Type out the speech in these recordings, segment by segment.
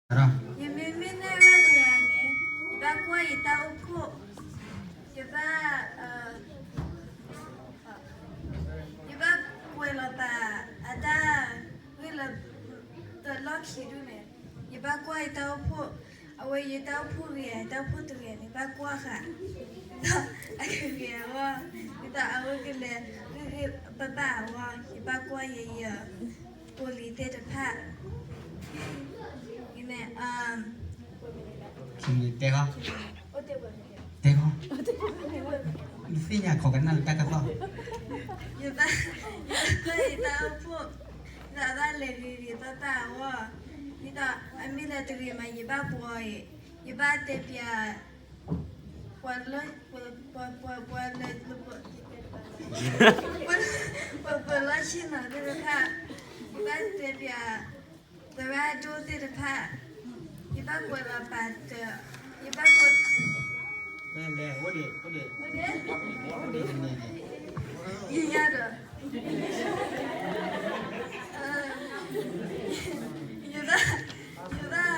ယမ့မ့ၢ်နဲၣ်ရဲၣ်တဂၤန့ၣ် ယဘၣ်ကွၢ်ယတၢ်အိၣ်ဖှိၣ်, ယဘၣ် ယဘၣ်ကွဲးလီၤပာ်အတၢ်ဂ့ၢ်လၢ တလီၢ်ခံဒူၣ်န့ၣ်, ယဘၣ်ကွၢ်ယတၢ်အိၣ်ဖှိၣ်, အဝဲယတၢ်အိၣ်ဖှိၣ်ဂ့ၤ ယတၢ်အိၣ်ဖှိၣ်တဂ့ၤန့ၣ် ဘၣ်ကွၢ်ဃာ်, ဒ်သိးအကဂ့ၤအဂီၢ်, ဒ်သိးအဝဲကလဲၤဂ့ၤဂ့ၤဘၣ်ဘၣ်အဂီၢ်, ယဘၣ်ကွၢ်ယဲယ ပိာ်လံၤသ့ၣ်တဖၣ်, ယမ့ၢ် တဲဃီ, တဲဃီ, နသ့ၣ်ညါခိးကနၣ်လၢတၢ်ကစီၣ်, ယဘၣ် ယဘၣ်ကွၢ်ယတၢ်အိၣ်ဖှိၣ်, ဒ်သိးအဘၣ်လဲၤဂ့ၤဂ့ၤဘၣ်ဘၣ်အဂီၢ်, ဒ်သိးအမ့ၢ်လၢတဂ့ၤမး ယဘၣ်ပှီၤအံၤ, ယဘၣ်တဲပၠး ပှၤလၢ ပှၤ ပှၤ ပှၤလၢ ပှၤ ပှၤလၢဆ့ၣ်နီၤသ့ၣ်တဖၣ်, ယဘၣ်တဲပၠး သရၣ်ဒိၣ်သ့ၣ်တဖၣ်, ယဘၣ်ကွဲးလီၤပာ်တၢ်, ယဘၣ်ကွဲး ယယၤဒီး ယဘၣ် ယဘၣ်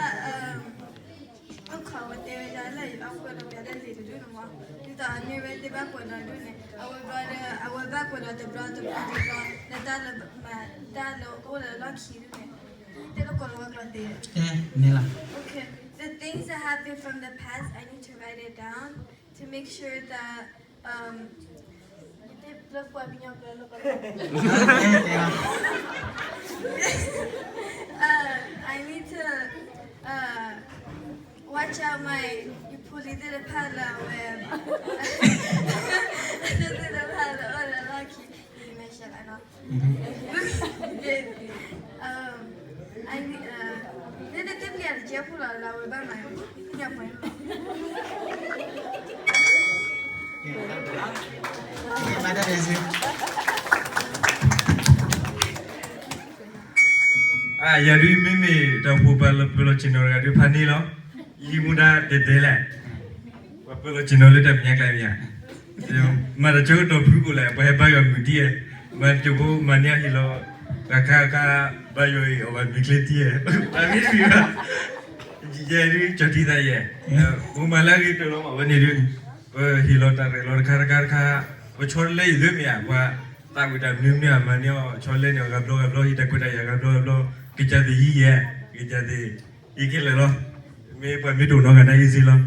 အိၣ်ခိးဝဲတဲဝဲဒၣ်လၢယဘၣ်ကွဲးလီၤပာ်တၢ်လံၤတဒူၣ်န့ၣ်မး, ဒ်သိးအန့ၢ်ဝဲသ့ၣ်ဘၣ်ကွဲးလီၤဒူၣ်န့ၣ် အဝဲဘျီဒီး အဝဲဘၣ်ကွဲးလီၤတဘျီတဘျီတဘျီ လၢတၢ်လၢမၤတၢ်လၢအိၣ်လၢလီၢ်ခံဒူၣ်န့ၣ်, တဲလၢကိးလီၤဝဲကျိာ်သ့, တဲန့ၣ်လီၤ. Okay, the things that happen from the past, I need to write it down to make sure that ယတဲလၢပှၤကညီကျိာ်လၢ I need to watch out my ယဖိလံၤသ့ၣ်တဖၣ်လၢအဝဲ သ့ၣ်တဖၣ်လၢအိၣ်လၢလီၢ်ခံ, ယမ့ၢ်ရှဲလၢနီၤ နတပျဲတကဲဖိလီၤလၢအဝဲဘၣ်မၤညၣ်ပှဲၤလီၤ. ယၤဒုးမ့မ့ၢ်တၢ်အိၣ်ဖှိၣ်ပၢၤလီၤဆ့ၣ်နီၤတဂၤဒုးဖးန့ၢ်လီၤ. ယမူဒါတဲတဲလဲၣ်, ပှၤပၢၤလီၤဆ့ၣ်နီၤလၢတၢ်မဲာ်ညါကျဲမ့ၢ်ဧါ, မၤတၢ်ဆၢကတီၢ်ဖုကိးလဲၣ် ပှၤဟဲဘါယွၤမုာ်တံၢ်ဧါ, မၤတၢ်ကၠိဖိမၤန့ၢ်အဟ့ၣ်လီၤ, တၢ်ခါခါ ဘါယွၤအံၤအီၣ်ဘၣ်မ့ၤချ့တံၢ်ဧါ, ပမ့ၢ်တမံၤဘၣ်, ယဲဒုးကၠီၤတံၢ်သးယဲ, ပမၤလၢအဂ့ၤကတၢၢ်လီၤမး အဝဲန့ၣ်ဒုး, ပဟ့ၣ်လီၤတၢ်ရဲၣ်လီၤတခါတခါတခါ, ပဆီတလဲအံၤသ့မ့ၢ်ဧါ, ပှၤသးဝံၣ်တၢ်မနုၤမနုၤဧါ မၤန့ၢ်အီၤ ဆီတလဲန့ၣ် အဂၤဘျီဂၤဘျီ ဟံးတၢ်ခွဲးတၢ်ယာ်ဂၤဘျီဂၤဘျီ, ကစၢ်သ့ၣ်ယံၤယဲ, ကစၢ်သ့ၣ် ယခဲလၢာ်လီၤ. မ့ၢ်ပှၤမ့ၢ်တအိၣ်နီတဂၤန့ၣ် easy လီၤ.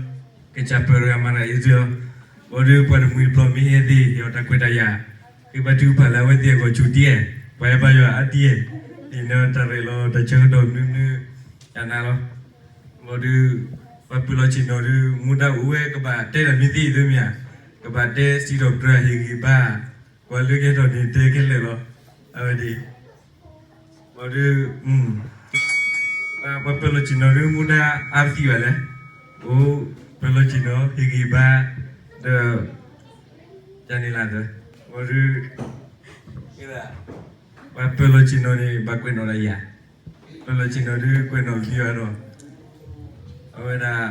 ကစၢ်ပၢၤတဂၤမၤတၢ် easy လီၤ. ဘၣ်ဒီးပှၤတမှံၤတပျီၤမ့ၢ်ဟဲသ့ၣ် ဟ့ၣ်အီၤတၢ်ခွဲးတၢ်ယာ်, ဃ့ဘါထုကဖၣ်လၢအဝဲသ့ၣ်အဂီၢ်ဆူၣ်တံၢ်ဧါ, ပှၤဟဲဘါယွၤအါတံၢ်ဧါ, အံၤန့ၣ်တၢ်ရဲၣ်လီၤတၢ်ဆၢကတီၢ်မနုၤမနုၤ တၢ်နါလီၤ. ဘၣ်ဒီး ပှၤပၢၤလီၤဆ့ၣ်နီၤဒီး မူဒါအိၣ်ဝဲကဘၣ်တဲတၢ်မ့ၢ်သ့အံၤသ့မ့ၢ်ဧါ, ကဘၣ်တဲစံးထီၣ်ပတြၢၤဟ့ၣ်ဂံၢ်ဘါ ပှၤလၢကဟဲထီၣ်န့ၣ်တဲခဲလၢာ်လီၤ. အဝဲဒၣ် ဘၣ်ဒီး ပှၤပၢၤလီၤဆ့ၣ်နီၤဒုးမူဒါအါပသံဘၣ်လဲၣ်, အိၣ်ပၢၤလီၤဆ့ၣ်နီၤ ဟ့ၣ်ဂံၢ်ဘါ ဒီး ကန့ၣ်လၢ်သၢ, ဘၣ်ဒီး ပှၤပၢၤလီၤဆ့ၣ်နီၤန့ၣ် ဘၣ်ကွဲးနီၣ်တၢ်ယၤ, ပၢၤလီၤဆ့ၣ်နီၤဒုးကွဲးနီၣ်ကသံဘၣ်ဒီး အဝဲဒၣ်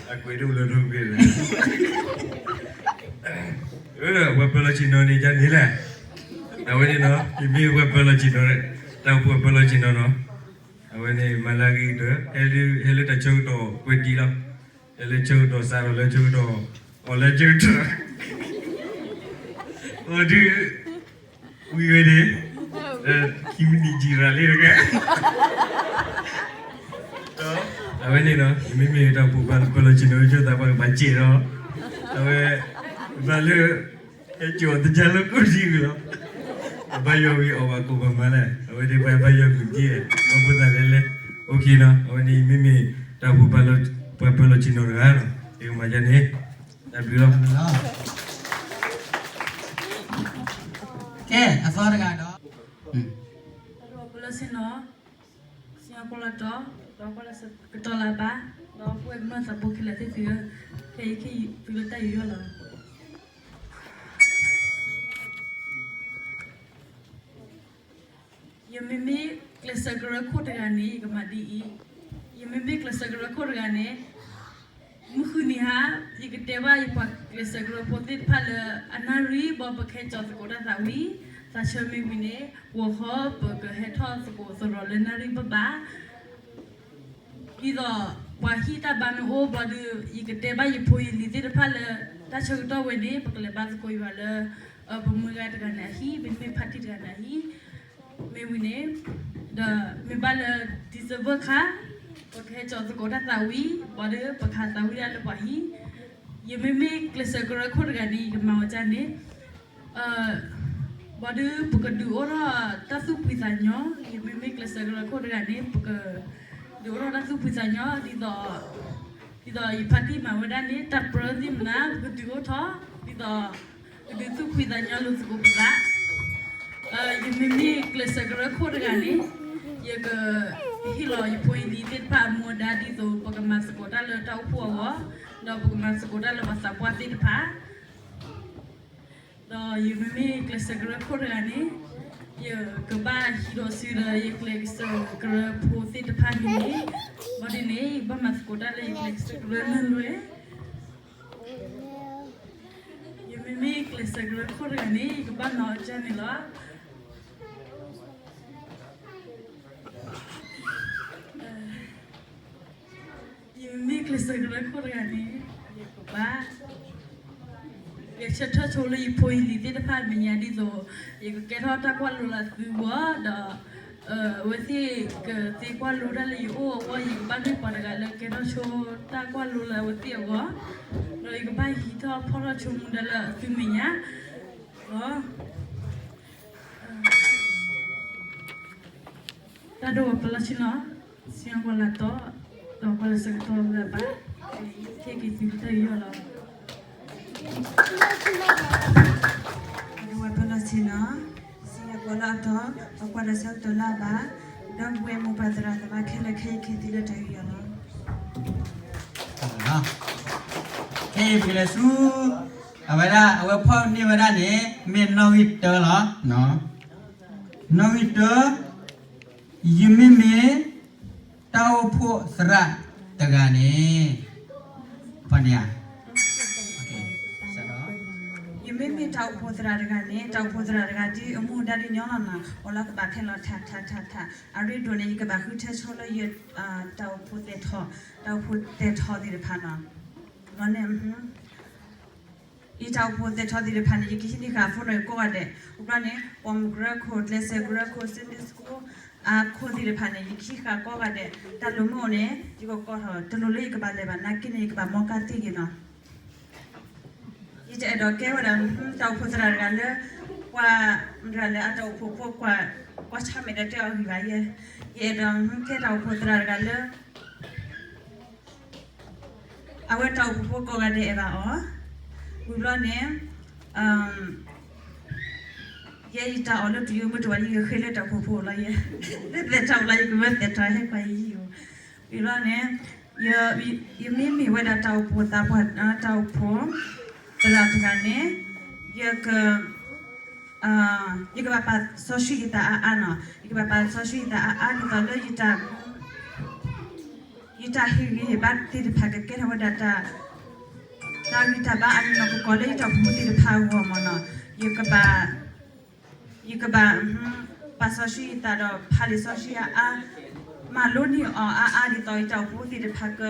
အကွဲးဒိၣ်လၢဒိၣ်ကွဲးလၢ ပှၤပၢၤလီၤဆ့ၣ်နီၤန့ၣ် ယန့ၣ်လဲၣ်, အဝဲန့ၣ်နီၤ ယမ့ၢ်ပှၤပၢၤလီၤဆ့ၣ်နီၤ, တၢ်အိၣ်ဖှိၣ်ပၢၤလီၤဆ့ၣ်နီၤနီၤ, အဝဲန့ၣ်မၤလၢအဂ့ၤကတၢၢ်, ဟဲလၢတၢ်ဆၢကတီၢ်ကွဲးတံၢ်လီၤ, ဟဲလၢဆၢကတီၢ်စးထီၣ်လၢဆၢကတီၢ်, အီၣ်လၢဆၢကတီၢ်, အီၤဒုး ဝံၤဝဲန့ၣ်, ခံမံးနံးကံရၤလံတကဲ, အဝဲန့ၣ်နီၤ မ့မ့ၢ်တၢ်အိၣ်ဖှိၣ်ပၢၤလီၤဆ့ၣ်နီၤ ကၠိသးပှၢ်ကဘၣ်စဲးဒီး, အဝဲ ဘၣ်လၢ ဟဲစိာ်အီၤတကၢ်လၢကိၣ်ထံဂ့ၤလီၤ, အဘါယွၤဝံၤအီၣ်ဘၣ်ကိၣ်ဘၣ်မါလဲၣ်, အဝဲသ့ၣ်ပှၤဘါယွၤမုၢ်တံၢ်, ဒီပုၢ်သးလဲလဲ, OKနီၤ အဝဲန့ၣ်မ့မ့ၢ်တၢ်အိၣ်ဖှိၣ်ပၢၤလီၤ ပှၤပၢၤလီၤဆ့ၣ်နီၤတဂၤနီၤ, ယကမၤယၤန့ၣ်, တၢ်ဘျုးလီၤ. ကဲ အသီတဂၤဒီး ပလီၤဆ့ၣ်နီၤ, စံၣ်ညီၣ်ကွီၢ်လီၤတီၤ, ဒီးကွၢ်လၢကတီၤလၢအဘၣ်, ဒီးပဝဲကမျၢၢ်သးဘိခဲလၢာ်သ့ၣ်သုဧၢ, ခဲအံၤခဲအံၤသုလၢတၢ်ယူးယီၣ်လီၤ. ယမ့မ့ၢ်ကျဲးစၢးကရၢခိၣ်တဂၤန့ၣ် ယကမၤဒ်အံၤ, ယမ့မ့ၢ်ကျဲးစၢးကရၢခိၣ်တဂၤန့ၣ် မုၢ်ဃုနံၤဟါ ယကတဲဘၣ်ယပှၤကျဲးစၢးကရၢဖိသ့ၣ်တဖၣ်လၢ အနၣ်ရံၣ်ဘၣ်ပကဟဲကၠီၤသကိးတၢ်သးဝံၣ်, သးဆၢမ့ၢ်ဝံၤန့ၣ် ဂီၤခီပကဟဲထီၣ်သကိးသရိာ်လၢနၣ်ရံၣ်ဘၣ်ဘၣ် ဒ်သိးပှၤဟံၣ်တၢ်ဘါမ့ၢ်အိၣ်ဘျီဒီး ယကတဲဘၣ်ယဖိယလံၤသ့ၣ်တဖၣ်လၢ တၢ်ဆၢကတီၢ်ဝဲန့ၣ် ပကလဲၤဘါသကိးယွၤလၢ ပမုၢ်ဂၤတဂၤန့ၣ်အဟံၣ် ပမ့ၢ်ဖါတံၢ်တဂၤန့ၣ်အဟံၣ် မ့ၢ်ဝံၤန့ၣ် ဒီးမ့ၢ်ဘၣ်လၢ December ခါ ပကဟဲကၠီၤသကိးတၢ်သးဝံၣ် ဘၣ်ဒီးပကဟးသးဝံၣ်ဒၣ်လၢပှၤဟံၣ် ယမ့မ့ၢ်ကျဲးစၢးကရၢခိၣ်တဂၤန့ၣ် ယကမၤဝဲဒ်န့ၣ် ဘၣ်ဒီးပကဒုးအိၣ်ထီၣ်တၢ်သူၣ်ဖှံသးညီ ယမ့မ့ၢ်ကျဲးစၢးကရၢခိၣ်တဂၤန့ၣ် ပကဒုးအိၣ်ထီၣ်တၢ်သူၣ်ဖှံသးညီ ဒ်သိး ဒ်သိးယဖါတံၢ်မၤဝဲဒၣ်န့ၣ် တၢ်ပြၢသ့ၣ်မနၤ ပကဒုးအိၣ်ထီၣ် ဒ်သိး ကဒုးသူၣ်ဖှံသးညီလိာ်သကိးပသး ယမ့မ့ၢ်ကျဲးစၢးကရၢခိၣ်တဂၤန့ၣ် ယကဟ့ၣ်လီၤယဖိယလံၤသ့ၣ်တဖၣ်အမူအဒါဒ်သိး ပကမၤသကိးတၢ်လၢတၢ်အိၣ်ဖှိၣ်အဂီၢ် ဒီးပကမၤသကိးတၢ်လၢပှၤသးပှၢ်သ့ၣ်တဖၣ် ဒီးယမ့မ့ၢ်ကျဲးစၢးကရၢခိၣ်တဂၤန့ၣ် ယကဘၣ်ဟံးဒီးစုဒီးယကျဲးစၢးကရၢဖိသ့ၣ်တဖၣ်န့ၣ် ဘၣ်ဒ်န့ၣ် ယကဘၣ်မၤသကိးတၢ်လၢယကျဲးစၢးကရၢလၢလွဲၢ် ယမ့မ့ၢ်ကျဲးစၢးကရၢခိၣ်တဂၤန့ၣ် ယကဘၣ်မၤအီၤဒ်န့ၣ်လီၤ. ယမ့မ့ၢ်ကျဲးစၢးကရၢခိၣ်တဂၤန့ၣ် ယကဘၣ် ယဆၢထၢၣ်ဆိလၢယဖိယလံၤသ့ၣ်တဖၣ်အမဲာ်ညါဒ်သိး ယကကဲထီၣ်တၢ်ကွၢ်လိလၢအသုအဂီၢ် ဒီး အဝဲသ့ၣ်ကသ့ကွၢ်လိတၢ်လၢယအိၣ်အဂီၢ် ယကဘၣ်မ့ၢ်ပှၤတဂၤလၢကဲထီၣ်ဆိတၢ်ကွၢ်လိလၢအဝဲသ့ၣ်အဂီၢ် ဒီးယကဘၣ်ဟံးထီၣ်ဖီၣ်ထီၣ်ဆိမူဒါလၢအသုမဲာ်ညါ ဒီး တၢ်ဒိၣ်ဝဲပလီၢ်ဆ့ၣ်နီၤ စံၣ်ညီၣ်ကွီၢ်လၢအတီ ဒီးကွၢ်လၢဆၢကတီၢ်လၢအဘၣ် ခဲက့ၤသုတၢ်ယူးယီၣ်လီၤ. တၢ်ဒိၣ်ဝဲပလီၢ်ဆ့ၣ်နီၤ စံၣ်ညီၣ်ကွီၢ်လၢအတီ ဒီးကွၢ်လၢဆၢကတီၢ်လၢအဘၣ် ဒီပုၢ်ဝဲၢ်မိၢ်ပၢ်သရၣ်သမါခဲလၢာ်ခဲအံၤ ခဲသုလၢတၢ်ယူးယီၣ်လီၤ. ခဲအံၤပကလဲၤဆူ အဝဲဒၣ် အဝဲဖီၣ်န့ၢ်ဝဲဒၣ်န့ၣ် မ့ၢ်နီၣ်ဂံၢ်တၢလီၤ. နီၣ်ဂံၢ်တၢ ယမ့မ့ၢ် တၢ်အိၣ်ဖှိၣ်သရၣ်တဂၤန့ၣ် ဖီၣ်န့ၢ်ဧါ. ယမ့မ့ၢ်တၢ်အိၣ်ဖှိၣ်သရၣ်တဂၤန့ၣ် တၢ်အိၣ်ဖှိၣ်သရၣ်တဂၤဒ်အမူဒါဒ်ညီလီၤနီၤ အိၣ်လီၤကဘၣ်ဖဲလီၤထးထးထးထး အရ့ဒိၣ်န့ၣ် ယကဘၣ်ဃုထၢဆိလၢယ တၢ်အိၣ်ဖှိၣ်သဲးထီၣ် တၢ်အိၣ်ဖှိၣ်သဲးထီၣ်သ့ၣ်တဖၣ်နီၤ ဘျီန့ၣ် ယတၢ်အိၣ်ဖှိၣ်သဲးထီၣ်သ့ၣ်တဖၣ်န့ၣ် ယကဟံးန့ၢ်ဃာ်အဖိနီၣ်ဂံၢ်ကိးဂၤဒဲး အဃိန့ၣ် ပိာ်မုၣ်ကရၢခိၣ် ကျဲးစၢးကရၢခိၣ် Sunday School အခိၣ်သ့ၣ်တဖၣ်န့ၣ် ယကဟံးဃာ်ကိးဂၤဒဲး တၢ်လိၣ်မ့ၢ်အိၣ်န့ၣ် ယကကိးထီၣ် တလိၣ်လၢယကဘၣ်လဲၤဘၣ် နာ်က့န့ၣ် ယကဘၣ်မီကါသ့က့ၤနီၤ ယတအဲၣ်ဒိးကဲဝဲဒၣ် တၢ်အိၣ်ဖှိၣ်သရၣ်တဂၤလၢ ပှၤ မတၤလဲၣ် အတၢ်အိၣ်ဖှိၣ်ဖိ ကွၢ်ဆၢၣ်မဲာ်ဒီးတဲအီၤဂံၢ်ဘၣ်ယဲ ယအဲၣ်ဒိးကဲတၢ်အိၣ်ဖှိၣ်သရၣ်တဂၤလၢ အဝဲတၢ်အိၣ်ဖှိၣ်ဖိကိးဂၤဒဲးအဲၣ်ဘၣ်အီၤ, ဝံၤဘျီန့ၣ် ယဲယတၢ်အီၣ်လၢတယိမ့ၢ်တဝဲ ယကဃ့လၢတၢ်အိၣ်ဖှိၣ်ဖိလီၤယဲ, လၢသဲးတၢ်အိၣ်လီၤ ယကမၢသဲးတၢ်ဟဲကွၢ်ယံာ်ယံာ်, ဝံၤဘျီန့ၣ် ယမ့မ့ၢ်ဝဲဒၣ်တၢ်အိၣ်ဖှိၣ်သးပှၢ် တၢ်အိၣ်ဖှိၣ်သရၣ်တဂၤန့ၣ် ယက ယကဘၣ်ပာ်စီဆှံယသးအါအါနီၤ, ယကဘၣ်ပာ်စီဆှံယသးအါအါဒ်သိးလၢ ယတၢ်ဟ့ၣ်ဂံၢ်ဟ့ၣ်ဘါသ့ၣ်တဖၣ်ကကဲထီၣ်ဝဲဒၣ်တၢ် တၢ်ဂံၢ်တၢ်ဘါအနီၢ်ကီၢ်လၢယတၢ်အိၣ်ဖှိၣ်ဖိသ့ၣ်တဖၣ်အဂီၢ်မ့ၢ်နီၤ, ယကဘၣ် ယကဘၣ် ပာ်စီဆှံယသးဒီးဖးလံာ်စီဆှံအါအါ, မၤလိန့ၢ်အီၤအါအါဒ်သိးယတၢ်အိၣ်ဖှိၣ်ဖိသ့ၣ်တဖၣ်က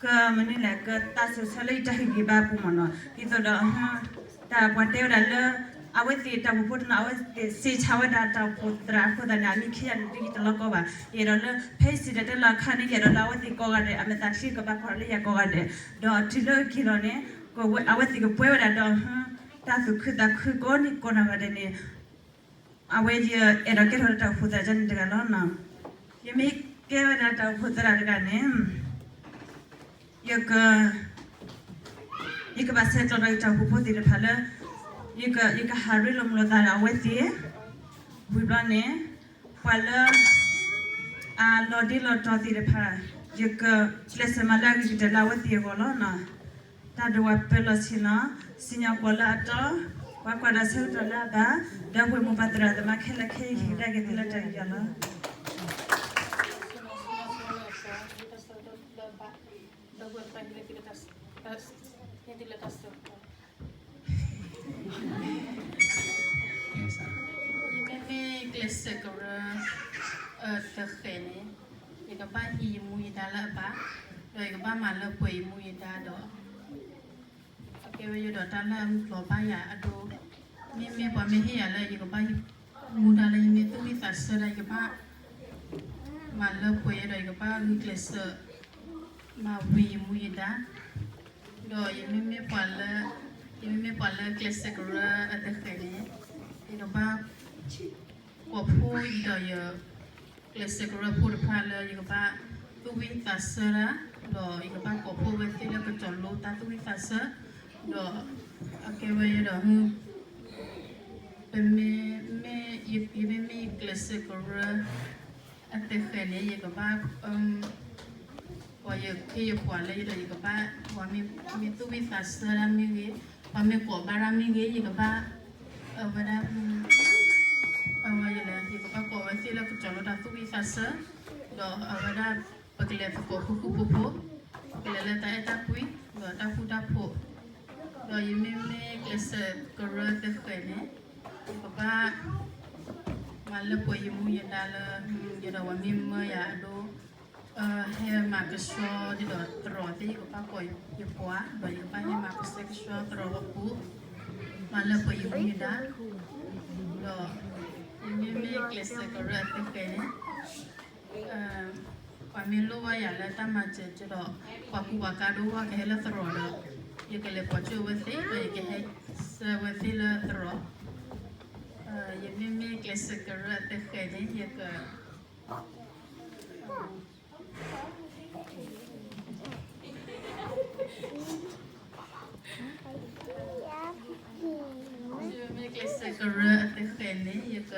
ကမနုၤလဲၣ် ကသးစၢၢ်ဆၢလၢယတၢ်ဟ့ၣ်ဂံၢ်ဘါအပူၤမ့ၢ်နီၤ, ဒ်သိးဒီး တၢ်ပှၤတဲဝဲဒၣ်လၢ အဝဲသ့ၣ်တၢ်အိၣ်ဖှိၣ်ဖိတနီၤ အဝဲသ့ၣ်စံးဆၢဝဲဒၣ်တၢ်အိၣ်ဖှိၣ်သရၣ်အဃိသတးန့ၣ် အမံၤခံဂၤန့ၣ် ဒ်တလီၤကီဘၣ်, ယအဲၣ်ဒိးလၢ ဖဲယစံၣ်တဲၤတဲလီၤအခါန့ၣ် ယအဲၣ်ဒိးလၢအဝဲသ့ၣ်ကိးဂၤဒဲး အမဲာ်သၣ်ချံကဘၣ်ကွၢ်လၢယၤကိးဂၤဒဲး, ဒီးတုၤလၢအက့ၤလီၤန့ၣ် အဝဲသ့ၣ်ကပှဲၤဝဲဒၣ်ဒီး တၢ်သူၣ်ခုသးခုကိးနံၤကိးနၤဂၤဒဲးန့ၣ် အဝဲယအဲၣ်ဒိးကဲထီၣ်တၢ်အိၣ်ဖှိၣ်သရၣ်န့ၣ်တဂၤလီၤနီၤ. ယမ့ၢ်ကဲဝဲဒၣ်တၢ်အိၣ်ဖှိၣ်သရၣ်တဂၤန့ၣ် ယက ယကဘၣ်ဆဲးကျိးဒီးယတၢ်အိၣ်ဖှိၣ်ဖိသ့ၣ်တဖၣ်လၢ ယကဟးရ့လိာ်မုာ်လိာ်သးဒီးအဝဲသ့ၣ်, ဝံၤဘျီန့ၣ် ပှၤလၢ အလီၤဒ့လီၤတီၤသ့ၣ်တဖၣ် ယကကျဲးစၢးမၤလၢအဂ့ၤကတၢၢ်လၢအဝဲသ့ၣ်အဂီၢ်လီၤနီၤ. တၢ်ဒိၣ်ဝဲပၢၢ်လီၤဆ့ၣ်နီၤ, စံၣ်ညီၣ်ကွီၢ်လၢအတီ, ပှၤကွၢ်ဒီးဆၢကတီၢ်လၢအဘၣ်, ဒီပုၢ်ဝဲၢ်မိၢ်ပၢ်သရၣ်သမါခဲလၢာ်ခဲအံၤ ဟ့ၣ်ကဒါက့ၤသုလၢတၢ်ယူးယီၣ်လီၤ. ကဲ စဲးကရၢ အတဃဲးန့ၣ်, ယကဘၣ်ဟံးယမူယဒါလၢအဘၣ်, ဒီးယကဘၣ်မၤလၢပှဲၤယမူယဒါဒီး အကဲဝဲယဒီးတၢ်လၢအမုၢ်ကျိၤဘၣ်ယၤအဒိ, မ့မ့ၢ်ပှၤမ့ၢ်ဟ့ၣ်ယၤလၢယကဘၣ်မူဒါလၢယမ့ၢ်သူၣ်ဝံၣ်သးဆၢဒၣ် ယကဘၣ် မၤလၢပှဲၤယဲဒီးယကဘၣ်ဂုာ်ကျဲးစၢး မၤဝံၤယမူယဒါ, ဒီးယမ့မ့ၢ်ပှၤလၢ, ယမ့မ့ၢ်ပှၤလၢကျဲးစဲးကရၢအတဃဲးန့ၣ်, ယကဘၣ် ကိးဖှိၣ်ဒီးယ ကျဲးစဲးကရၢဖိတဖၣ်လၢယကဘၣ်သူၣ်ဝံၣ်သးဆၢဒၣ်, ဒီးယကဘၣ်ကိးဖှိၣ်ဝဲသ့ၣ်လၢကတီၤလိတၢ်သူၣ်ဝံၣ်သးဆၢ, ဒီးအကဲဝဲယဲဒီး ပမ့မ့ၢ်, ယမ့မ့ၢ်ကျဲးစဲးကရၢအတဃဲးန့ၣ် ယကဘၣ် ပှၤယခ့ယပှၤလၢယဒီးယကဘၣ်, ပှၤမ့ၢ်သူၣ်ဝံၣ်သးဆၢဒၣ်မ့ၢ်ဂ့ၤ, ပှၤမ့ၢ်ကိးဘၣ်ဒၣ်မ့ၢ်ဂ့ၤ, ယကဘၣ် အဝဲဒၣ်, အဝဲယလဲၣ်, ယကဘၣ်ကိးဝဲသ့ၣ်လၢကတီၤလိတၢ်သူၣ်ဝံၣ်သးဆၢ, ဒီးအဝဲဒၣ် ပကလဲၤသကိးဃူဃူဖိးဖိး, ပကလဲၤလၢတၢ်အဲၣ်တၢ်ကွံ, ဒီးတၢ်ဃူတၢ်ဖိး, ဒီးယမ့မ့ၢ်ကျဲးစဲးကရၢတဃဲးန့ၣ်, ယကဘၣ် မၤလၢပှဲၤယမူယဒါလၢ ယဒီးပှၤမ့ၢ်မၢယၤအဒိ, ဟဲမၤကဆှီဒ်ဒီးသရိာ်သ့ၣ် ယကဘၣ်ကိးယပှၤ, ဒီးယကဘၣ်ဟဲမၤကဆှီကဆှီသရိာ်ဝဲပူၤ, မၤလၢပှဲၤယမူယဒါ, ဒီးယမ့မ့ၢ်ကျဲးစဲးကရၢအတဃဲးန့ၣ်, ပှၤမ့ၢ်လိၣ်ဘၣ်ယၤလၢတၢ်မၤစၢၤဒီး ပှၤကူပှၤကၤဒိၣ်ဝဲကဟဲလၢသရိာ်ဒီး ယကလဲၤပိာ်ကၠိဝဲသ့ၣ်ဒီးယကဟဲဆှၢဝဲသ့ၣ်လၢသရိာ်, ယမ့မ့ၢ်ကျဲးစဲးကရၢအတဃဲးန့ၣ် ယက ယမ့ၢ်ကျဲးစဲးကရၢအတဃဲးန့ၣ် ယက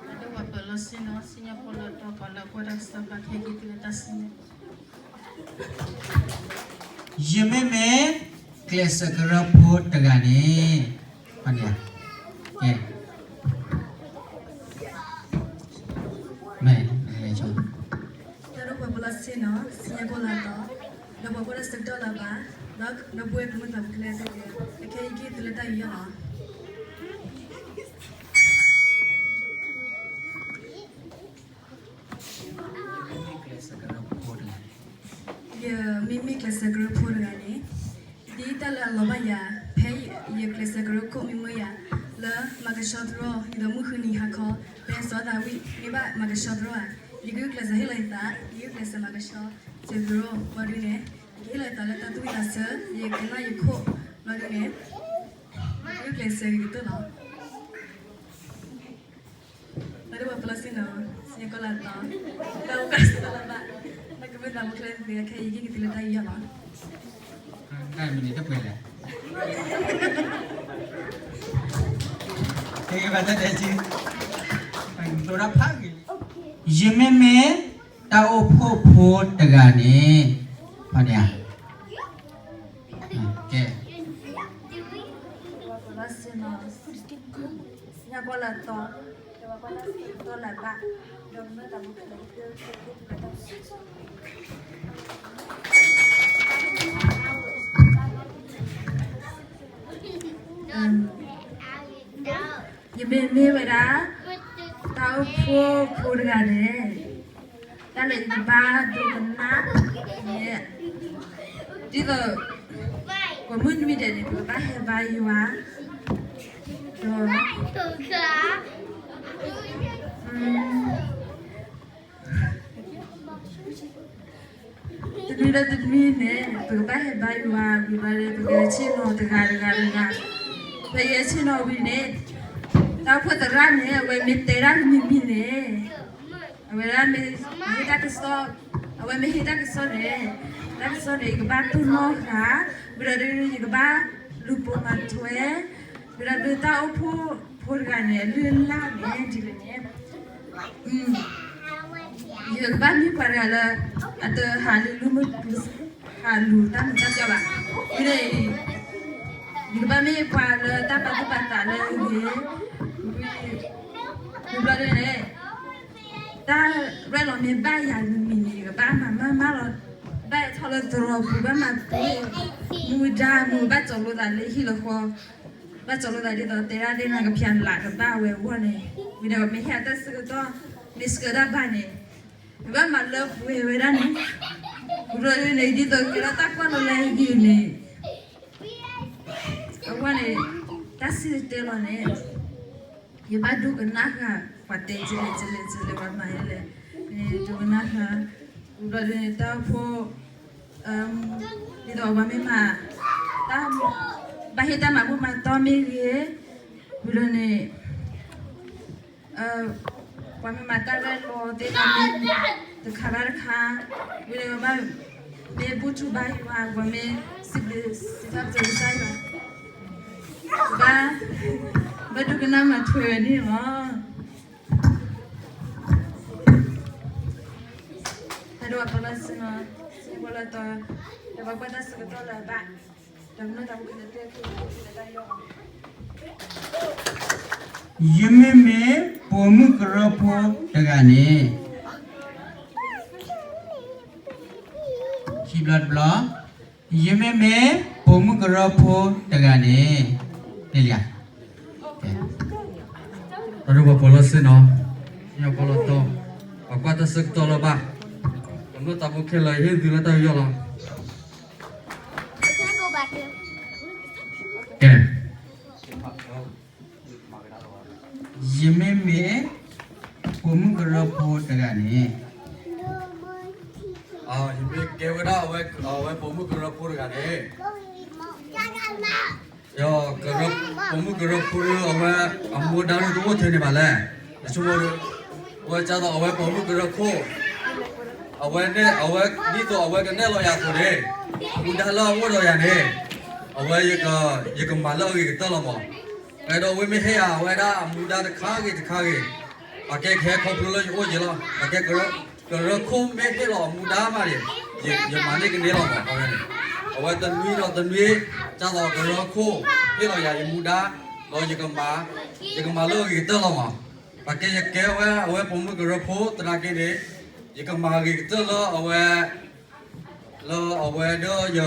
ဒိၣ်ပှၤပၢၤလီၢ်ဆ့ၣ်နီၤ စံၣ်ညီၣ်ဖိလၢတီပှၤလၢအကွၢ်တၢ်ကစီၣ်ဘၣ်ခဲက့ၤတုၤလၢတၢ်စံၣ်ညီၣ် ယမ့မ့ၢ်ကျဲးစၢးကရၢဖိတဂၤန့ၣ်, မ့ၢ်, တၢ်ဒိၣ်ပှၤပၢၤလီၢ်ဆ့ၣ်နီၤ စံၣ်ညီၣ်ဖိလၢတီ, ဒီးပှၤကွၢ်တၢ်ဆၢကတီၢ်လၢၤဘၣ်, ဒီးဒီပုၢ်ဝဲၢ်ကမျၢၢ်သးပှၢ်ခဲလၢာ်သ့ၣ်, အခဲအံၤယကဟ့ၣ်သုလၢတၢ်ယူးယီၣ်လီၤ. ယမ့မ့ၢ်ကျဲးစၢးကရၢဖိတဂၤန့ၣ်, ဒ်တၢ်လၢအလီၤဘၣ်ယၤ, ဖဲယကျဲးစၢးကရၢခိၣ်မ့ၢ်မၢယၤ, လၢမၤကဆှီသရိာ်, ယဒီးမုၢ်ဃုနံၤဟါခီ, ဖဲစီၤသးဝံၣ်မ့ၢ်ဘၣ်မၤကဆှီသရိာ်ဧါ, ယကကျဲးစၢးဟ့ၣ်လီၤယသး, ယကကျဲးစၢးမၤကဆှီ, စၢးသရိာ်, ဘျီဒုန့ၣ်, ယကဟ့ၣ်လီၤယသးလၢတၢ်သူၣ်ဝံၣ်သးဆၢ, ယကနၣ်ယခိၣ်, ဘျီဒုန့ၣ်, ယကကျဲးစၢးဂ့ၤကတၢၢ်လီၤ. တၢ်ဒိၣ်ပှၤပၢၤလီၢ်ဆ့ၣ်နီၤ, စံၣ်ညီၣ်ဖိလၢတီ, တၢ်အိၣ်ကၢ်စၢ်လၢၤဘၣ်, ဒီးကမျၢၢ်သးပှၢ်ခဲလၢာ်သ့ၣ်, ခဲအံၤယကဟ့ၣ်သုလၢတၢ်ယူးယီၣ်လီၤ. တၢ်မံၤန့ၣ်တပှဲၤလဲၣ်, ကဲကဘၣ်တၢ်တဲဆူ, ဒိၣ်တၢ်ဖးဂ့ၤ, ယမ့မ့ၢ်တၢ်အိၣ်ဖှိၣ်ဖိတဂၤန့ၣ်, ဖဲန့ၣ်ဧါ, ကဲ စံၣ်ညီၣ်ဖိလၢတီ, ဒီးပှၤကွၢ်တၢ်ဆၢကတီၢ်လၢၤဘၣ်, ဒီးကမျၢၢ်သးပှၢ်ခဲလၢာ်သ့ၣ်, ယမ့မ့ၢ်ဝဲဒၣ် တၢ်အိၣ်ဖှိၣ်ဖိတဂၤန့ၣ်, တၢ်လၢယကဘၣ်ဒိကနၣ်န့ၣ်, ဒ်သိး ကိးမုၢ်နွံဒဲးန့ၣ် ပကဘၣ်ဟဲဘါယွၤ, ဒီး တနွံဒီးတနွံန့ၣ် ပကဘၣ်ဟဲဘါယွၤ, ဝံၤဘျီဒီး ပကဆ့ၣ်နီၤတဂၤတဂၤတဂၤ, ပယဲဆ့ၣ်နီၤဝံၤန့ၣ်, တၢ်အိၣ်ဖှိၣ်သရၣ်န့ၣ် အဝဲမ့ၢ်တဲဒၣ်တမံၤမံၤန့ၣ်, အဝဲဒၣ်မ့ၢ်ဟ့ၣ်တၢ်ကစီၣ်, အဝဲမ့ၢ်ဟ့ၣ်တၢ်ကစီၣ်န့ၣ်, တၢ်ကစီၣ်န့ၣ် ယကဘၣ်တူၢ်နီၣ်ဃာ်, ဝံၤဒီး ယကဘၣ်လူၤပိာ်မၤထွဲ, ဝံၤဒီးတၢ်အိၣ်ဖှိၣ်ဖိတဂၤန့ၣ် အလုၢ်အလၢ်န့ၣ် ဒ်လဲၣ်န့ၣ် ယကဘၣ်မ့ၢ်ပှၤတဂၤလၢ အတဟးလူၤမုၢ်, ဟးလူၤတၢ်မုာ်တၢ်ပျီဘၣ်. ဝံၤဒီး ယကဘၣ်မ့ၢ်ပှၤလၢတၢ်ပာ်သူၣ်ပာ်သးလၢအဂ့ၤ, ဝံၤဘျီဒီးန့ၣ်, တၢ်ရဲၣ်လီၤမ့ၢ်ဘၣ်ယၤမံၤမံၤန့ၣ် ယကဘၣ်မၤမၤမၤလီၤ, ဘၣ်ဟဲထီၣ်လၢသရိာ်ပူၤ ဘၣ်မၤပှဲၤ, မူဒါမူ ဘၣ်ကၠီၤလိသးလၢဟံၣ်လၢဃီ, ဘၣ်ကၠီၤလိာ်သးဒ်သိးတဲဒၣ်သ့ၣ်နီၣ်ကဖၠးလးကဘၣ်ဝဲအဂီၢ်န့ၣ်, ဝံၤဒီးမ့ၢ်ဟဲအတၢ်ဆၢကတီၢ် မ့ၢ်ဆှၢတၢ်ဘၣ်န့ၣ်, ဘၣ်မၤလၢပှဲၤဝဲဒၣ်န့ၣ်, ဘျီန့ၣ် ဒ်သိးကဲထီၣ်တၢ်ကွၢ်လိလၢအဂ့ၤန့ၣ်, အဝဲန့ၣ် တၢ်စံၣ်တဲၤတဲလီၤန့ၣ် ယဘၣ်ဒိကနၣ်ဃာ် ပှၤတဲကလဲၣ်ကလဲၣ်ကလဲၣ် ပှၤမၤလဲၣ်, ဒိကနၣ်ဃာ်, ဝံၤဘျီန့ၣ် တၢ်အိၣ်ဖှိၣ် ဒ်သိးပှၤမ့ၢ်မၤ တၢ် ဘၣ်ဟ့ၣ်တၢ်မၤဘူၣ်မၤတီၢ်မ့ၢ်ဂ့ၤ, ဝံၤဘျီန့ၣ် ပှၤမ့ၢ်မၤတၢ်ရဲၣ်လီၤသ့ၣ်တဖၣ်မ့ၢ် တခါဘၣ်တခါ, ဝံၤဒီးဘၣ် မ့ၢ်ဘူၣ်ထူဘါယွၤ ပှၤမ့ၢ်စံးဘျုးစံးထီၣ်ပတြၢၤကစၢ်ယွၤ, ဘၣ် ဘၣ်ဒိကနၣ်မၤထွဲဝဲန့ၣ်လီၤ. တၢ်ဒိၣ်ပလီၢ်ဆ့ၣ်နီၤ, ဆ့ၣ်နီၤပလီၢ်တီၤ, ဒီးပကွၢ်တၢ်ဆၢကတီၢ်လၢၤဘၣ်, ဒီးမ့ၢ်တၢ်မူခဲလၢာ်တၢ်ခဲလၢာ်တၢ်ယီၢ် ယမ့မ့ၢ်ပိာ်မုၣ်ကရၢဖိတဂၤန့ၣ်, ခံဘျီတဘျီ, ယမ့မ့ၢ်ပိာ်မုၣ်ကရၢဖိတဂၤန့ၣ်, န့ၣ်လံဧါ, တၢ်ဒိၣ်ပလီၢ်ဆ့ၣ်နီၤ, ဆ့ၣ်နီၤပလီၢ်တီၤ, ပကွၢ်တၢ်ဆၢကတီၢ်လၢၤဘၣ်, ဒီးမ့ၢ်တၢ်မူခဲလၢာ် ယဟ့ၣ်သုလၢတၢ်ယီၢ်လီၤ. ကဲ ယမ့မ့ၢ် ပိာ်မုၣ်ကရၢဖိတဂၤန့ၣ်, ယမ့ၢ်ကဲဝဲဒၣ်အဝဲပိာ်မုၣ်ကရၢဖိတဂၤန့ၣ်, ဒီး ပိာ်မုၣ်ကရၢဖိအဝဲ အမူဒါဒုးတအိၣ်ထဲန့ၣ်ဘၣ်လဲၣ်, တဆိကမိၣ်, အဝဲကၢ်သိးအဝဲပိာ်မုၣ်ကရၢခိၣ်, အဝဲန့ၣ် အဝဲဒ်သိးအဝဲကနဲၣ်လီၤယၤအသိးန့ၣ်, မူဒါလၢအအိၣ်ဒီးယၤန့ၣ်, အဝဲ ယကမၤလၢအဂ့ၤကတၢၢ်လီၤမး, အဲၣ်ဒိးဝဲမ့ၢ်ဟ့ၣ်ယၤအဝဲဒၣ်အမူဒါတခါဂ့ၤတခါဂ့ၤ, ပှၤကဲကဟဲခီဖျိလၢယအိၣ်ယဲလီၤ, ပှၤကဲ ကရၢခိၣ်မ့ၢ်ဟ့ၣ်လီၤအမူဒါမးန့ၣ်, ယမၤန့ၢ်ကန့ၢ်လီၤမး, အဝဲန့ၣ်, အဝဲတနွံဒီးတနွံ, ကၢ်သိးကရၢခိၣ် ဟ့ၣ်လီၤယၤယမူဒါ, ဒီးယကမၤ, ယကမၤလၢအဂ့ၤကတၢၢ်လီၤမး, ပှၤကဲယကဲဝဲအဝဲပိာ်မုၣ်ကရၢဖိသနာ်က့န့ၣ်, ယကမၤအဂ့ၤကတၢၢ်လၢအဝဲ လၢအဝဲဒီးယ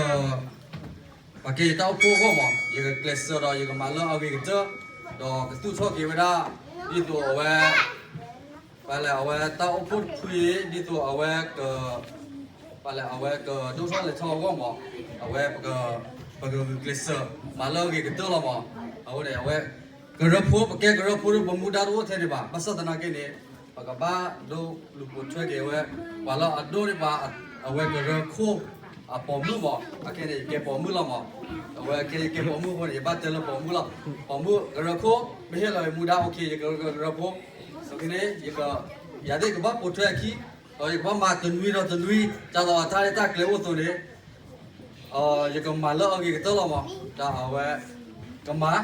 ပှၤကဲယတၢ်အိၣ်ဖှိၣ်အဂီၢ်မး, ယကကျဲးစၢးဒီးယကမၤလၢအဂ့ၤကတၢၢ်, ဒီးကသူၣ်ထီၣ်က့ၤဝဲဒၣ်, ဒ်သိးအဝဲ ပှၤလဲၣ်အဝဲတၢ်အိၣ်ဖှိၣ်တဖုအံၤ ဒ်သိးအဝဲက ပှၤလဲၣ်အဝဲကဒိၣ်ထီၣ်လဲၤထီၣ်အဂီၢ်မး, အဝဲ ပကဂုာ်ကျဲးစၢး မၤလၢအဂ့ၤကတၢၢ်လီၤမး, အဃိန့ၣ် အဝဲ ကရၢဖိ ပကဲကရၢဖိဒီးပမူဒါတအိၣ်ထဲန့ၣ်ဘၣ်, ဘၣ်ဆၣ်သနာ်က့န့ၣ် ပကဘၣ်ဒိးလူၤပိာ်ထွဲက့ၤဝဲ, ပှၤလၢအဒိးန့ၢ်ဘၣ် အဝဲကရၢခိၣ် အပိာ်မုၣ်မး, အခဲန့ၣ် ယကဲပိာ်မုၣ်လီၤမး, အဝဲခဲယကဲပိာ်မုၣ်အဃိန့ၣ် ယဘၣ်တဲလၢပိာ်မုၣ်လီၤ, ပိာ်မုၣ်ကရၢခိၣ် မ့ၢ်ဟ့ၣ်လီၤယမူဒါ okay ယကရၢဖိ, အဃိန့ၣ် ယက ယၤသ့ၣ်ကဘၣ်ပိာ်ထွဲအခံ, ဒီးယကဘၣ်မၤတနွံဒီးတနွံ ဒ်သိးအတၢ်ရဲၣ်တၢ်ကျဲၤအိၣ်အသိးန့ၣ် ယကမၤလၢအဂ့ၤကတၢၢ်လီၤမး, ဒီးအဝဲ ကမၤ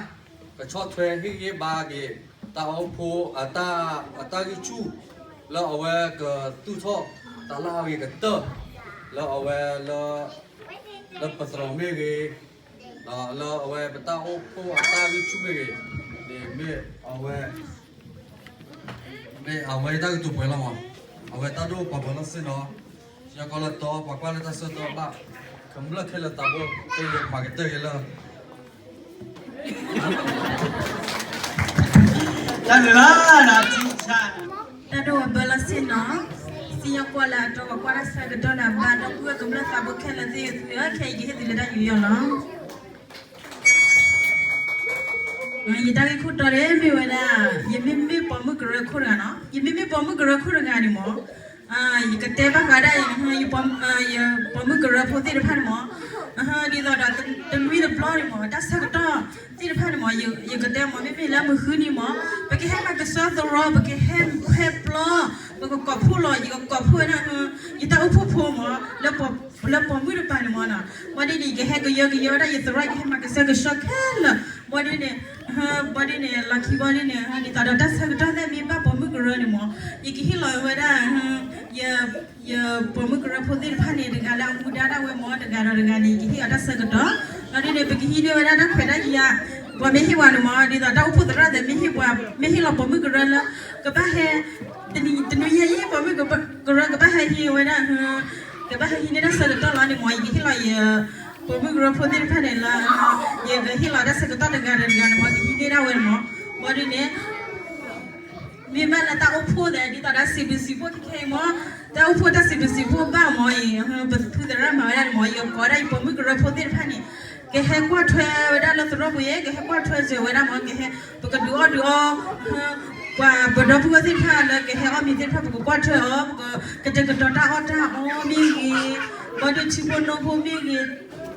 ကဆီၣ်ထွဲဟ့ၣ်ဂံၢ်ဘါက့ၤ တၢ်အိၣ်ဖှိၣ် အတၢ်ဂံၢ်ဆူၣ် လၢအဝဲကသူၣ်ထီၣ်တၢ်လၢအဂ့ၤကတၢၢ် လၢအဝဲလၢ လၢပသရိာ်မ့ၢ်ဂ့ၤ, ဒီးလၢအဝဲပတၢ်အိၣ်ဖှိၣ်အတၢ်ဂံၢ်ဆူၣ်မ့ၢ်ဂ့ၤ, န့ၣ်မ့ၢ်အဝဲ မ့ၢ်အဝဲတၢ်ကတိၤပှဲၤလီၤမး, အဝဲတၢ်ဒိၣ်ပှၤပှဲၤလီၤစ့ၢ်နီၤ, ယကီးလၢတီ ပှၤကွၢ်လၢတၢ်ဆၢကတီၢ်ဘၣ်, ကမျၢၢ်ခဲလၢာ်သးဘိ ကယဲၢ်မၤကတၢၢ်က့ၤလၢ တၢ်လၢာ်လီၤ, တၢ်ဒိၣ်ပှၤပှဲၤလီၤစ့ၢ်နီၤ, စံၣ်ညီၣ်ကွီၢ်လၢအတီ ပှၤကွၢ်တၢ်ဆၢကတီၢ်လၢၤဘၣ် ဒီပုၢ်ဝဲၢ်ကမျၢၢ်သးဘိခဲလၢာ်သ့ၣ်သုဧၢ, ခဲအံၤယကဟ့ၣ်သုလၢတၢ်ယူးယီၣ်လီၤ. ယတၢ်ဂ့ၢ်ခိၣ်တီန့ၣ်မ့ၢ်ဝဲဒၣ်, ယမ့မ့ၢ်ပိာ်မုၣ်ကရၢခိၣ်တဂၤနီၤ, ယမ့မ့ၢ်ပိာ်မုၣ်ကရၢခိၣ်တဂၤန့ၣ်မး, ယကတဲဘၣ်ဃးဒၣ် ယပိာ်မုၣ်ကရၢဖိသ့ၣ်တဖၣ်န့ၣ်မး, ဒ်သိးဒီးတနွံတဘျီန့ၣ်မး တၢ်ဆၢကတီၢ်သ့ၣ်တဖၣ်န့ၣ်မး ယကတဲမး မ့မ့ၢ်လၢမုၢ်ဃုနံၤမး ပကဟဲမၤကဆှီသရိာ် ပကဟဲခွဲပျီ ပကကိးဖှိၣ်လီၤ ယကကိးဖှိၣ်ဝဲဒၣ် ယတၢ်အိၣ်ဖှိၣ်ဖိမး လၢပိာ်မုၣ်တပၤန့ၣ်မးနီၤ, ဘၣ်ဒ်န့ၣ် ယကဟဲကယၢကယၢဝဲဒၣ်ယသရိာ် ယကဟဲမၤကဆှီကဆှီခဲလၢာ်, ဘၣ်ဒ်န့ၣ် ဘၣ်ဒ်န့ၣ် လီၢ်ခံဘၣ်ဒ်န့ၣ် ဒ်သိးဒီးတၢ်ဆၢကတီၢ်သ့ၣ်မ့ၢ်ဘၣ်ပိာ်မုၣ်ကရၢန့ၣ်မး ယကဟ့ၣ်လီၤဝဲဒၣ် ယ ယပိာ်မုၣ်ကရၢဖိသ့ၣ်တဖၣ်န့ၣ် တဂၤလၢအမူဒါဒၣ်ဝဲမး တဂၤဒီးတဂၤန့ၣ် ယကဟ့ၣ်အီၤတၢ်ဆၢကတီၢ်, ဒီးဒ်န့ၣ် ပကဟံးန့ၢ်ဝဲဒၣ်တၢ်ခွဲးတၢ်ယာ်, ပှၤမ့ၢ်ဟ့ၣ်ဝဲန့ၣ်မး ဒ်သိးတၢ်အိၣ်ဖှိၣ်သရၣ်သ့ၣ် မ့ၢ်ဟ့ၣ်ပှၤ မ့ၢ်ဟ့ၣ်လီၤပိာ်မုၣ်ကရၢလၢ ကဘၣ်ဟဲ တနံၤတနွံညါအံၤ ပိာ်မုၣ်ကရၢကဘၣ်ဟဲဟံးဝဲဒၣ် ကဘၣ်ဟဲဟံးန့ၢ်တၢ်ဆၢကတီၢ်လီၤန့ၣ်မး ယကဟ့ၣ်လီၤယ ပိာ်မုၣ်ကရၢဖိသ့ၣ်တဖၣ်န့ၣ်လၢ ယ ကဟ့ၣ်လီၤတၢ်ဆၢကတီၢ်တဂၤဒီးတဂၤန့ၣ်မ့ၢ် ကဟံးန့ၢ်ဒၣ်ဝဲန့ၣ်မ့ၢ်. ဘၣ်ဒ်န့ၣ် မ့ၢ်ဘၣ်လၢတၢ်အိၣ်ဖှိၣ်သ့ၣ် ဒ်သိးဒီးစံးဘျုးစံးဖှိၣ်ခဲခဲအံၤမ့ၢ်, တၢ်အိၣ်ဖှိၣ်တၢ်စံးဘျုးစံးဖှိၣ်ဘၣ်မ့ၢ်အံၤ ပဖုသရၣ်မၤဝဲဒၣ်န့ၣ်မ့ၢ် ယကိးဒၣ်ယပိာ်မုၣ်ကရၢဖိသ့ၣ်တဖၣ်န့ၣ် ကဟဲကွၢ်ထွဲဝဲဒၣ်လၢသရိာ်ပူၤယဲ ကဟဲကွၢ်ထွဲစၢၤဝဲဒၣ်မ့ၢ် ကဟဲ ပကဒုးအီၣ်ဒုးအီ ပှၤပဒီပုၢ်ဝဲၢ်သ့ၣ်တဖၣ်လၢကဟဲအီၣ်မ့ၤသ့ၣ်တဖၣ် ပကကွၢ်ထွဲအီၤ ပကကတဲာ်ကတီၤတၢ်အီၣ်တၢ်အီမ့ၢ်ဂ့ၤ, ဘၣ်ဒ်ထံဖိနိဖိမ့ၢ်ဂ့ၤ,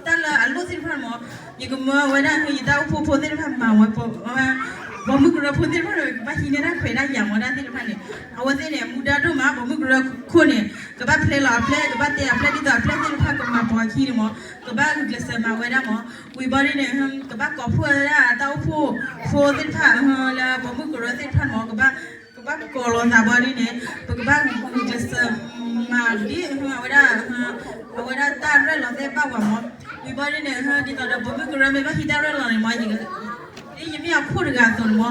တၢ်လၢအလိၣ်သ့ၣ်တဖၣ်မ့ၢ် ယကမၢဝဲဒၣ် ယတၢ်အိၣ်ဖှိၣ်ဖိသ့ၣ်တဖၣ်မၤဝဲ ပိာ်မုၣ်ကရၢဖိသ့ၣ်တဖၣ် ကဘၣ်ဟံးန့ၢ်တၢ်ခွဲးတၢ်ယာ်မ့ၢ်တၢ်သ့ၣ်တဖၣ်န့ၣ် အဝဲသ့ၣ်န့ၣ် မူဒါဒိၣ်မး ပိာ်မုၣ်ကရၢခိၣ်န့ၣ် ကဘၣ်ဖျဲးလီၤအပျဲၢ် ကဘၣ်တဲအပျဲၢ်ဒ်သိးအပျဲၢ်သ့ၣ်တဖၣ်ကမၤပှၤခံန့ၣ်မ့ၢ် ကဘၣ်ဂုာ်ကျဲးစၢးမၤဝဲဒၣ်မ့ၢ် ဝံၤဘၣ်ဒ်န့ၣ် ကဘၣ်ကိးဖှိၣ်ဝဲဒၣ်တၢ်အိၣ်ဖှိၣ်ဖိသ့ၣ်တဖၣ် လၢပိာ်မုၣ်ကရၢသ့ၣ်တဖၣ်မ့ၢ် ကဘၣ် ကဘၣ်ကိးလီၤသးဘၣ်ဒ်န့ၣ် ပကဘၣ်ဂုာ်ကျဲးစၢးမၤဒ်အဝဲဒၣ် အဝဲဒၣ်တၢ်ရဲၣ်လီၤသ့ၣ်ဘၣ်ဝဲမ့ၢ် ဝံၤဘၣ်ဒ်န့ၣ် ဒ်သိးဒီးပိာ်မုၣ်ကရၢမ့ၢ်ဘၣ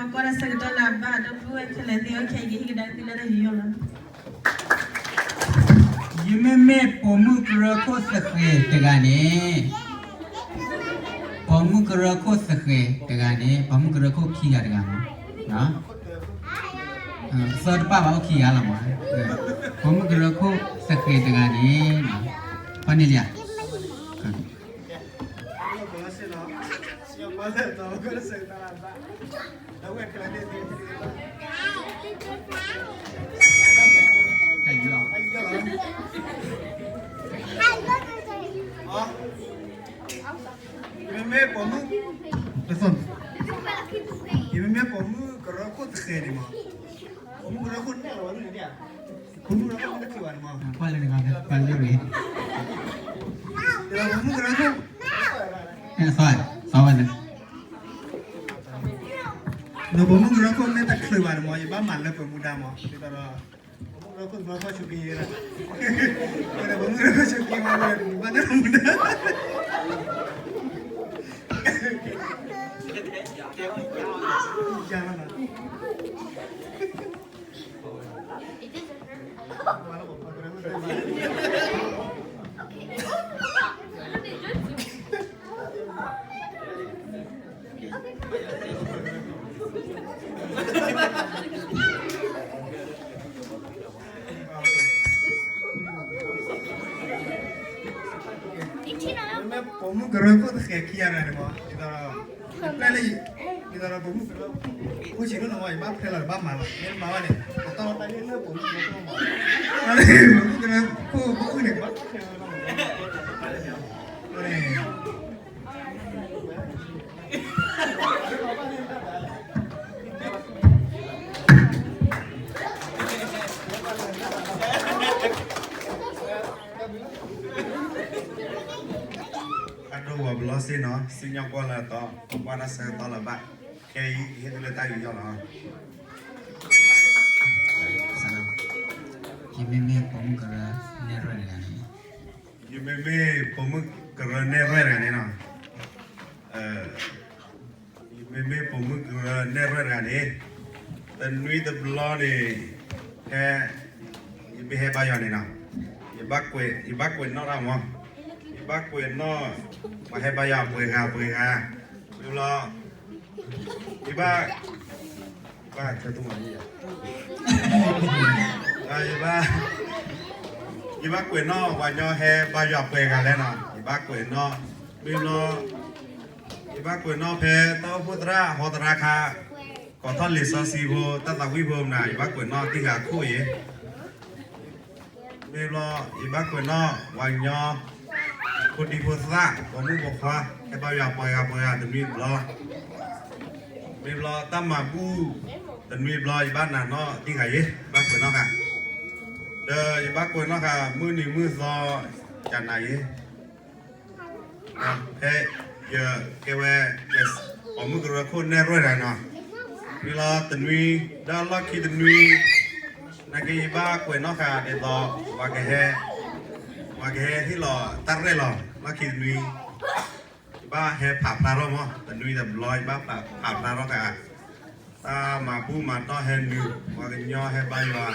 ်ဟံးတၢ်ရဲၣ်လီၤန့ၣ်မ့ၢ် ယက ဒ်ယမ့ၢ်အခိၣ်တဂၤအသိးန့ၣ်မ့ၢ် တၢ်ဒိၣ်ဝဲပၢလီၤစ့ၢ်နီၤ စံၣ်ညီၣ်ကွီၢ်လၢတၢ်ဝဲကွၢ်တၢ်ဆၢကတီၢ်လၢအဘၣ်အဒီပုၢ်ဝဲၢ်ခဲလၢာ်သ့ၣ်အိၣ်ခဲအံၤ ကဟ့ၣ်ကဒါက့ၤသုလၢတၢ်ယူးယီၣ်လီၤ. ယမ့မ့ၢ်ပိာ်မုၣ်ကရၢခိၣ်သဃဲၤတဂၤန့ၣ်, ပိာ်မုၣ်ကရၢခိၣ်သဃဲၤတဂၤန့ၣ် ပိာ်မုၣ်ကရၢခိၣ်ခံဂၤတဂၤမ့ၢ်, သၢတပာ်ဘၣ်အိၣ်ခံဂၤလီၤမ့ၢ်, ပိာ်မုၣ်ကရၢခိၣ်သဃဲၤတဂၤန့ၣ်, ဖီန့ၣ်လံဧါ မ့မ့ၢ်ပိာ်မုၣ်, မ့မ့ၢ်ပိာ်မုၣ်ကရၢခိၣ်သဃဲၤန့ၣ်မ့ၢ်, ပိာ်မုၣ်ကရၢခိၣ်န့ၣ်လီၤဝဲန့ၣ်, ပိာ်မုၣ်ကရၢခိၣ်န့ၣ်တချုးဘၣ်န့ၣ်မ့ၢ်, ကွၢ်လၢနဂၤ, ကွၢ်လၢနဂၤ, ပိာ်မုၣ်ကရၢခိၣ်, သီ, သီဝဲန့ၣ် နပိာ်မုၣ်ကရၢခိၣ်မ့ၢ်တချုးဘၣ်န့ၣ်မ့ၢ် ယဘၣ်မၤလၢပှဲၤမူဒါမ့ၢ်, ဒ်သိးဒီး ပိာ်မုၣ်ကရၢခိၣ်မၤခီၣ်ဆိးက့ယဲ, ပိာ်မုၣ်ကရၢခိၣ်ဆိးက့မ့ၢ် ဘၣ်လၢပှဲၤမူဒါ, မ့မ့ၢ်ပိာ်မုၣ်ကရၢခိၣ်သဃဲၤခံဂၤန့ၣ်မ့ၢ်, ဒ်သိးဒီး ပျဲလၢ, ဒ်သိးဒီးပိာ်မုၣ်ကရၢခိၣ်ဆံးန့ၣ်မ့ၢ် ယဘၣ်ဖျဲးလီၤ ယဘၣ်မၤလီၤ မ့ၢ်တမၤဘၣ်န့ၣ် အတၢ်လီၢ်တၢ်လၢလၢပိာ်မုၣ်ကရၢခိၣ်မ့ၢ်, ပိာ်မုၣ်ကရၢခိၣ်ဘၣ်အုၣ်န့ၣ် ကဘၣ်ဖျဲးလီၤ အဒိၣ်ဝဲပလီၢ်စ့ၢ်နီၤ စံၣ်ညီၣ်ကွီၢ်လၢအတီ, ကွၢ်တၢ်ဆၢကတီၢ်လၢၤဘၣ်, ခဲအံၤ ကဟ့ၣ်သုလၢတၢ်ယူးယီၣ်လီၤ. ယမ့မ့ၢ်ပိာ်မုၣ်ကရၢနဲၣ်ရွဲၣ်တဂၤန့ၣ်, ယမ့မ့ၢ်ပိာ်မုၣ်ကရၢနဲၣ်ရွဲၣ်တဂၤန့ၣ်, ယမ့မ့ၢ်ပိာ်မုၣ်ကရၢနဲၣ်ရွဲၣ်တဂၤန့ၣ်, တနွံတဘျီန့ၣ်, ဟဲ, ယမ့ၢ်ဟဲဘါယွၤန့ၣ်နီၤ, ယဘၣ်ကွဲး, ယဘၣ်ကွဲးနီၣ်တၢ်မ့ၢ်, ယဘၣ်ကွဲးနီၣ်, ပှၤဟဲဘါယွၤပှဲၤဂၤပှဲၤဂၤ, မ့ၢ်ဘျီ, ယဘၣ်, ဘၣ်ဆၢတမံၤ, ယဘၣ်, ယဘၣ်ကွဲးနီၣ် ပှၤညီဟဲဘါယွၤပှဲၤဂၤလဲၣ်နီၤ, ယဘၣ်ကွဲးနီၣ်, မ့ၢ်ဘျီ, ယဘၣ်ကွဲးနီၣ်ဖဲတၢ်အိၣ်ဖှိၣ်သရၣ်ဟီသရၣ်ခါ, ကိးထီၣ်လံာ်စီဆှံဖိ တၢ်သးဝံၣ်ဖိမနၤ ယဘၣ်ကွဲးနီၣ်တံၢ်ဃာ်ခိၣ်အံၤ မ့ၢ်ဘျီ, ယဘၣ်ကွဲးနီၣ် ပှၤကညီ, ဖိဒံဖိသၣ် ပိာ်မုၣ်ပိာ်ခွါ, ဟဲဘါယွၤပှဲၤဂၤပှဲၤဂၤတနွံတဘျီ, မ့ၢ်ဘျီတၢ်မၤဘူၣ်, တနွံတဘျီ ယဘၣ်နာ်နီၣ်တံၢ်ဃာ်ယဲ, ဘၣ်ကွဲးနီၣ်ဃာ်, ဒီးယဘၣ်ကွဲးနီၣ်ဃာ် မုၢ်နံၤမုၢ်သီ, ကနၤယဲ ဖဲယကဲဝဲ, ပိာ်မုၣ်ကရၢခိၣ်နဲၣ်ရွဲၣ်တဂၤနီၤ, မ့ၢ်လီၤတနွံ, ဒီးလီၢ်ခံတနွံ, နာ်က့ယဘၣ်ကွဲးနီၣ်ဃာ်ဒ်သိး, ပှၤကဟဲ, ပှၤကဟဲဟ့ၣ်လီၤတၢ်ရဲၣ်လီၤ လီၢ်ခံတနွံ, ယဘၣ်ဟဲဖးဖျါထီၣ်မး တနွံတဘျီ ယဘၣ်ဖးဖျါထီၣ်ဃာ်, တၢ်မၤဘူၣ်မၤတီၢ်ဟဲနုာ် ပှၤကညီဟဲဘါယွၤ မ့ၢ်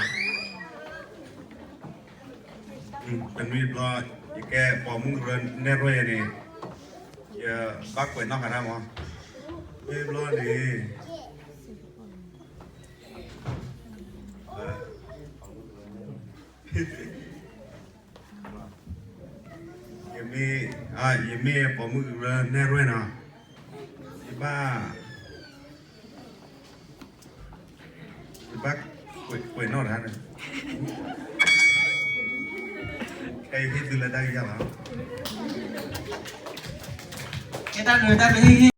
တနွံဘျီ ယကဲပိာ်မုၣ်ကရၢနဲၣ်ရွဲၣ်န့ၣ် ယဘၣ်ကွဲးနီၣ်ဃာ်တၢ်မး, မ့ၢ်ဘျီန့ၣ် ယမ့ၢ်, ယမ့ၢ်ပိာ်မုၣ်ကရၢနဲၣ်ရွဲၣ်နီၤ, ယဘၣ်, ယဘၣ်ကွဲးနီၣ်တၢ်န့ၣ်, ခဲအံၤဟ့ၣ်သုလၢတၢ်ကယၢ်လီၤ, ကဲတၢ်လၢတၢ်လၢ